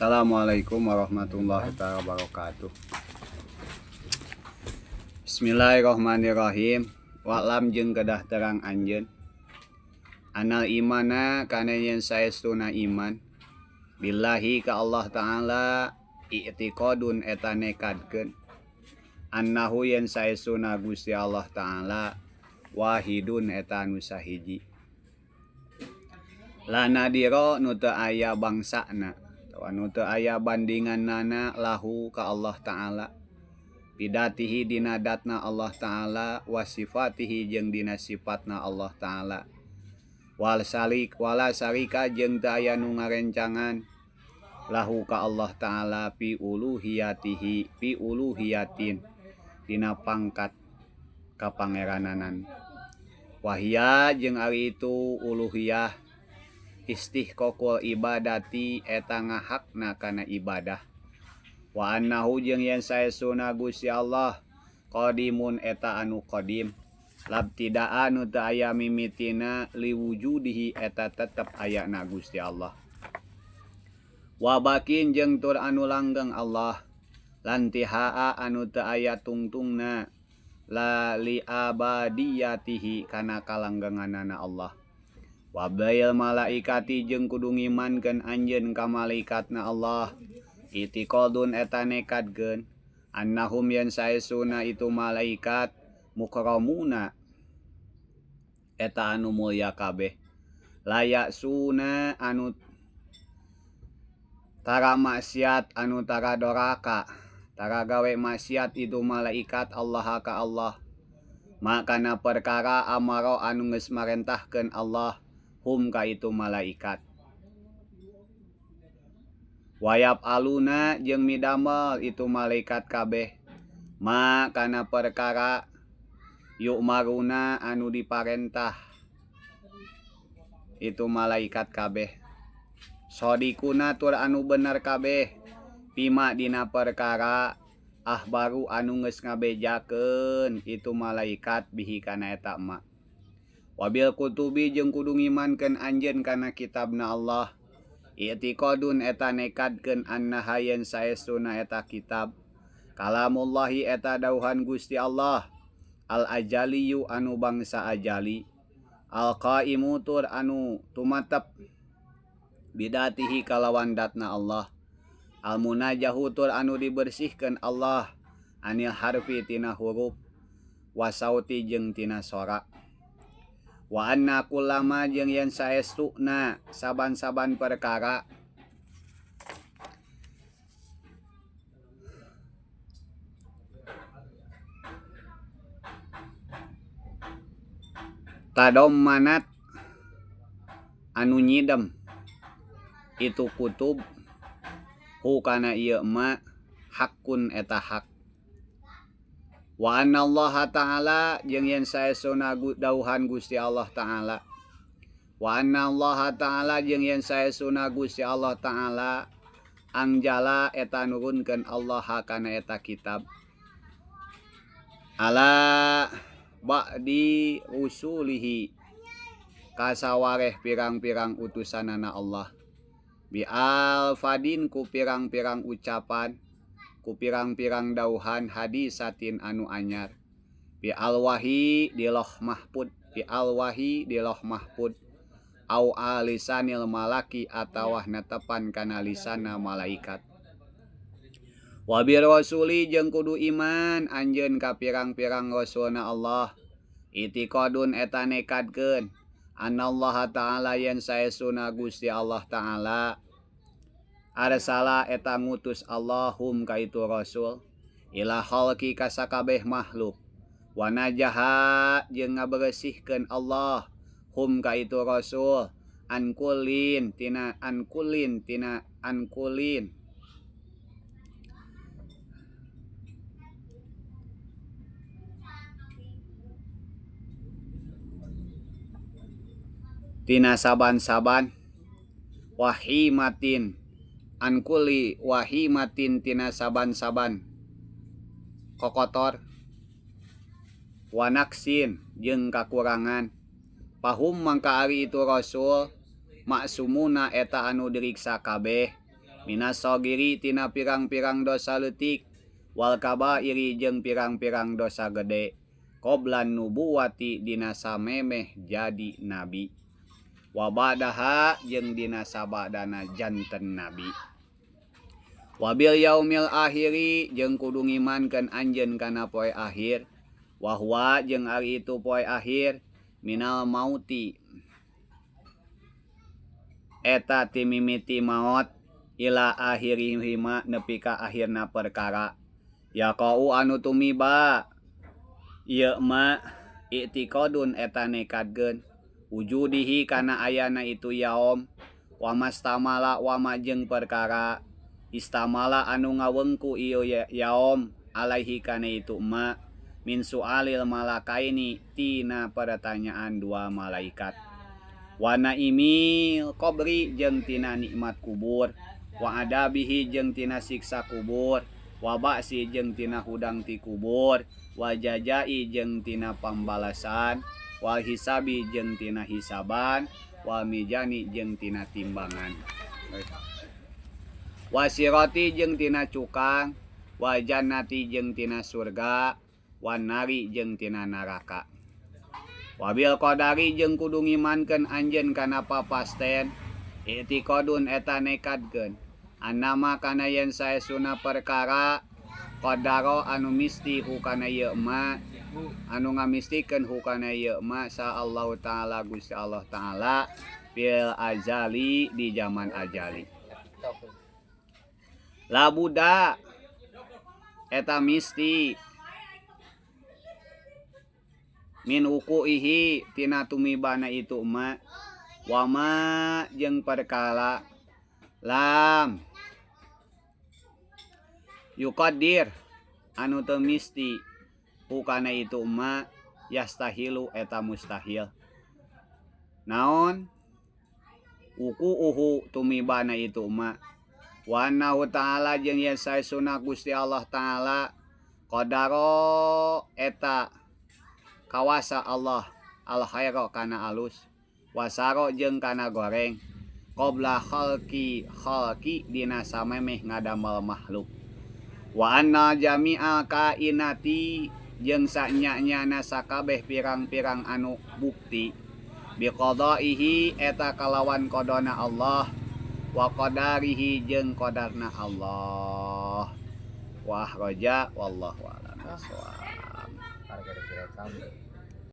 Assalamualaikum warahmatullahi taala wabarakatuh. Bismillahirrahmanirrahim. Wa'lam jeung kedah terang anjeun. Anal imana kana yen saestuna iman billahi ka Allah taala i'tiqadun eta nekadkeun annahu yen saestuna Gusti Allah taala wahidun eta anu sahiji. La nadira nu teu aya bangsana atawa nu teu aya bandingannana lahu ka Allah taala bidatihi dina datna Allah taala wa sifatihi jeung dina sifatna Allah taala wal salik wala sarika jeung teu aya nu ngarencangan lahu ka Allah taala fi uluhiyatihi fi uluhiyatin dina pangkat kapangeranan wahia jeung ari itu uluhiyah istihqaqul ibadati eta ngahakna kana ibadah wa annahu jeung yen saestuna Gusti Allah qadimun eta anu qadim labtidaa nu teu aya mimitina liwujudihi eta tetep ayana Gusti Allah wa bakin jeung tur anu langgeng Allah lantihaa anu teu aya tungtungna la li abadiyatihi kana kalanggenganana Allah wa bil malaikati jeung kudu ngimankeun anjeun ka malaikatna Allah itiqadun eta nekadkeun annahum yen saestuna itu malaikat mukramuna eta anu mulya kabeh layaksuna anu tara maksiat anu tara doraka tara gawe maksiat itu malaikat Allah ka Allah makana perkara amaro anu geus marentahkeun Allah hum ka itu malaikat wayap aluna jeung midamel itu malaikat kabeh makana perkara yu'maruna anu diparentah itu malaikat kabeh sodikuna tur anu bener kabeh pima dina perkara ah baru anu geus ngabejakeun itu malaikat bihi kana eta ma wabil kutubi jeung kudu ngimankeun anjeun kana kitabna Allah i'tiqadun eta nekadkeun annaha yen saestuna eta kitab kalamullahi eta dauhan Gusti Allah al ajaliyu anu bangsa ajali al qaimu tur anu tumatep bidatihi kalawan datna Allah al munajahu tur anu dibersihkeun Allah anil harfi tina huruf wasauti jeung tina sora wa anna kullama jeung yen saestuna saban-saban perkara tadommanat anu nyidem itu kutub hu kana ieu ma hakun eta hak wa annallaha ta'ala jeung yen saestuna dauhan Gusti Allah ta'ala wa annallaha ta'ala jeung yen saestuna Gusti Allah ta'ala angjala eta nurunkeun Allah kana eta kitab ala ba'di rusulihi kasawareh pirang-pirang utusanana Allah bi alfadin ku pirang-pirang ucapan ku pirang-pirang dauhan hadisatin anu anyar bi alwahi di loh mahfud bi alwahi di loh mahfud au alisanil malaki atawa netepan kana lisana malaikat wa bir rasuli jeung kudu iman anjeun ka pirang-pirang rasulna Allah itiqadun eta nekadkeun anallaha ta'ala yen saestuna Gusti Allah ta'ala arsala eta ngutus Allahum ka itu rasul ila khalqi ka sakabeh makhluk wa najaha jeung ngaberesihkeun Allah hum ka itu rasul ankulin tina ankulin tina ankulin tina saban-saban wahimatin ankuli wahimatin tina saban-saban kokotor wanaksin jeung kakurangan pahum mangka ari itu rasul maksumuna eta anu diriksa kabeh Minas shogiri tina pirang-pirang dosa leutik wal kabairi jeung pirang-pirang dosa gede qoblan nubuwati dina samemeh jadi nabi wa ba'daha jeung dina sabadana janten nabi. Wabil yaumil akhiri jeung kudu ngimankeun anjeun kana poe akhir wa huwa jeung ari itu poe akhir minal mauti eta timimiti maot ila akhirihima nepi ka akhirna perkara yaqau anu tumiba ieu ma i'tiqadun eta nekadkeun wujudihi kana ayana itu yaum wa mastamala wa ma jeung perkara istamala anu ngawengku ieu yaum alaihi kana itu ma min su'alil malakaini tina pertanyaan dua malaikat wa naimil qabri jeung tina nikmat kubur wa adabihi jeung tina siksa kubur wa ba'si jeung tina hudang ti kubur wa jajai jeung tina pambalasan wal hisabi jeung tina hisaban wal mijani jeung tina timbangan wasirati jeung tina cukang wa jannati jeung tina surga wan nari jeung tina neraka wabil qadari jeung kudu ngimankeun anjeun kana papasten i'tiqadun eta nekadkeun annama kana yen saestuna perkara qadaro anu misti hukana ieu ma anu ngamistikeun hukana ieu ma sa Allah Ta'ala Gusti Allah Ta'ala fil azali di zaman azali labuda eta misti min wukuihi tina tumibana itu ma wama jeung perkara lam yuqaddir anu teu misti hukana itu ma yastahilu eta mustahil naon wukuuhu tumibana itu ma wa annahu ta'ala jeung yen saestuna Gusti Allah Ta'ala qadaro eta kawasa Allah al khaira kana alus wasaro jeung kana goreng qabla khalqi khalqi dina samemeh ngadamel makhluk wa anna jami'al kainati jeung sanya-nyana sakabeh pirang-pirang anu bukti biqadaihi eta kalawan qadana Allah wa qadarihi jeung qadarna Allah wa akhraja wallahu a'lam bissawab. Harga direkam.